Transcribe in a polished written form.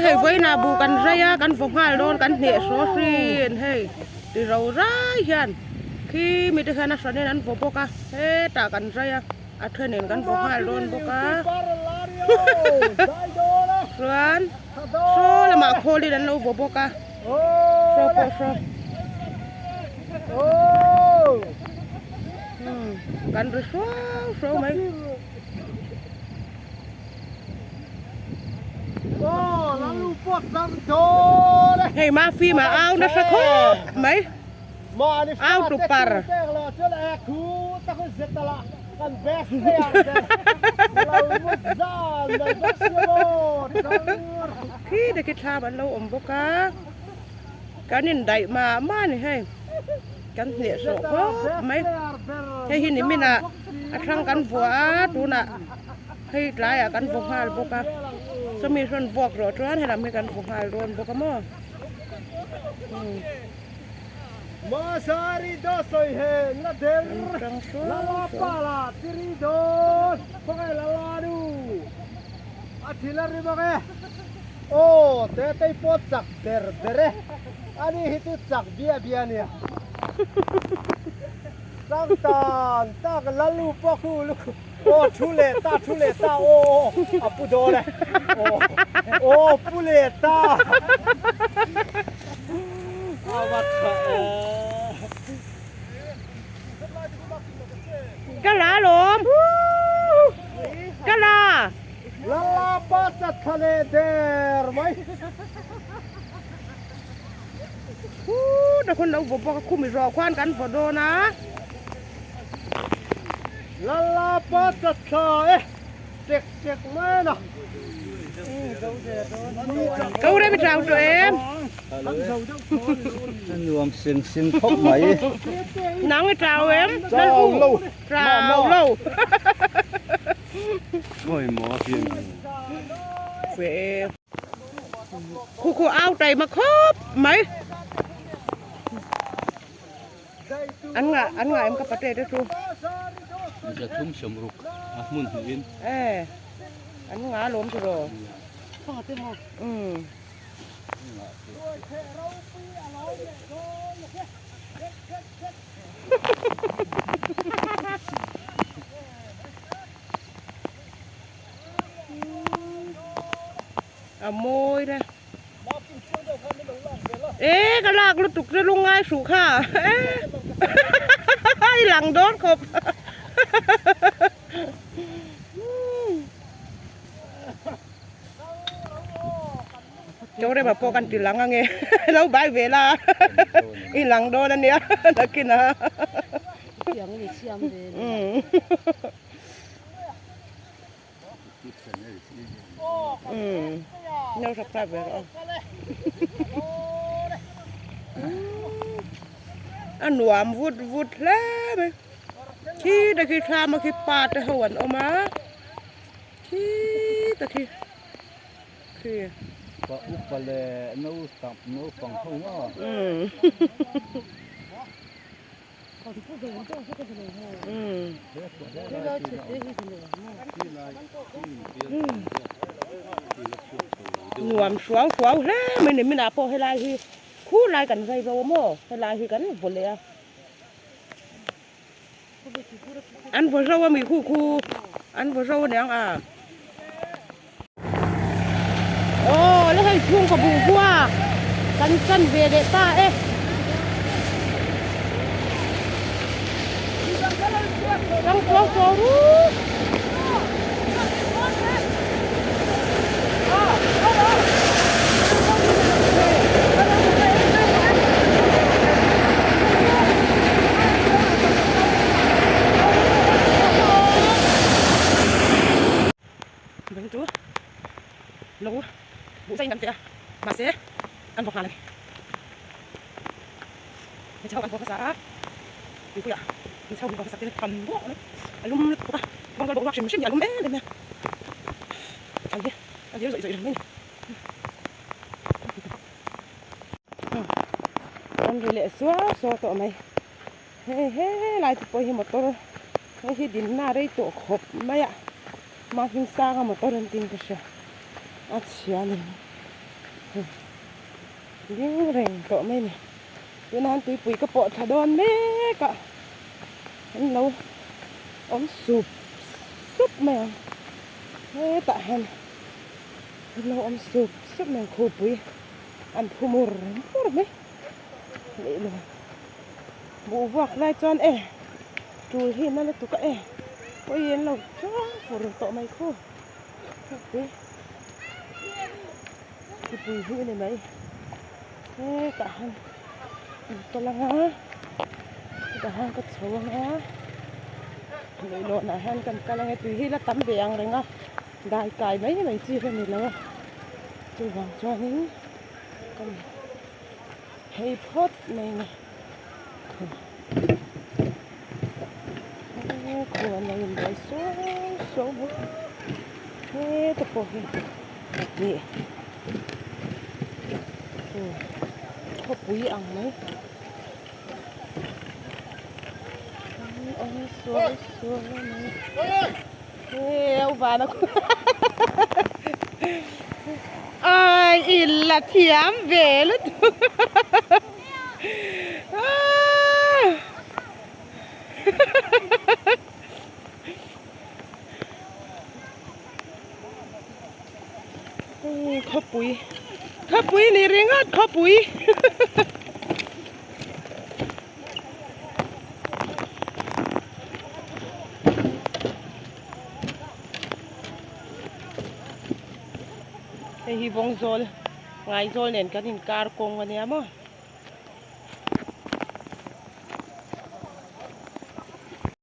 hei vawiinah buh kan zai a kan vaw nghal dawn kan hneh hraw hrin hei ti ro rai hian khi mite hian a hranin an vaw bawk a hetah kan zai a a thenin kan vaw nghal dawn bawk a chuan saw lamah khawlin an lo vaw bawk a saw pawh saw kan ri hruau hruau mai. Hei ma fim a au nasa khawp mai au tu par. Khi te khi thlam an lo awm bawk a kan indaih mah mah a ni hei kan hneh sawh khawp mai hei hi nimin ah a thlang kan vuah a tunah. Hei tlaiah kan vaw nghal bawk a sawmi hrawn vuak rawh chuan helam hi kan vaw nghal dawn bawk a maw Aw thu leh ta thu leh ta aw a pu dawn e aw aw pu leh ta a va tha e. Ka la lawm ka la. Lala pa chat thla leh der mai. Huu ta khawn lo vaw bawk a khumi zawh khuan kan vaw dawn a. Lala pa chat thla e tek tek mai a na. Ko rem i chau tawh em? Nuam sing sing khawp mai. Nang i chau em? Chau lo. Chau lo. Ngoi maw hian. Fe. Khu khu au tay mà khop mai. An ngah an ngah em ka pate te chu. 360 a hmun hmuhin. E an ngah lawm chu ro. Um. A mawi le. E ka lak lutuk chu lungngai hruh kha e i lang dawn khawp Chorema pawh kan ti lang ange lo bai ve la i lang dawn ania nakin a. No subscribe ve rawh a nuam vut vut hle mai khi te khi thlam a khi pa te ho an awm a khi te khi khi pa upa leh naupang ho maw. Nuam hruau hruau hle mai ni minah pawh helai hi khu lai kan zai zo a maw helai hi kan vaw leh a an vaw zo a mi khu khu an vaw zo aniang a aw le hei chhungkaw buh vuak kan chan ve leh ta e. Rang tuau tuau ru. Veng chu lo buh zai in kan teh a mahse kan vawk nghal a ni hmeichhe ho kan vawk hmasa a tuipuiah hmeichhe ho vawk hmasa te tam buah mai a lum lutuk bawk a bawng zawlbawk ruak hrim hrim hi a lum em em mai a thlan hi a dir zawih zawih reng mai a ni an ri leh suau suau tawh mai hei he lai te pawh hi motor hei hi dinna a rei tawh khawp mai a. Mahni sanga motor an tin ka hria a chhia a ni. Ding reng tawh mai a ni. Tunah hian tuipui ka pawh thla dawn mek a, an lo awm sup sup mai ang. Hetah hian an lo awm sup sup mai ang khupui an phu mur mur mai leh lo. Buh vuak lai chuan e tul hi na lutuk a e pawh hi an lo chuang fur tawh mai khu khupui khupui hi a ni mai. Hetah hian an kal ang a hetah hian ka chho ang a leihlawnah hian kan kal ang e tui hi la tam ve ang reng a dai kai mai mai chi hi a ni lo a chuvang chuanin kan phei phawt mai a ni khu an lo inbuai suau suau bawk heta pawh hi ih khawpui ang mai an awm suau suau a ni he a vana ai i la thiam ve lutuk Khawpui khawpui ni ringawt khawpui hei hi Vawngzawl Ngaizawl nen kan inkar kawng ania maw.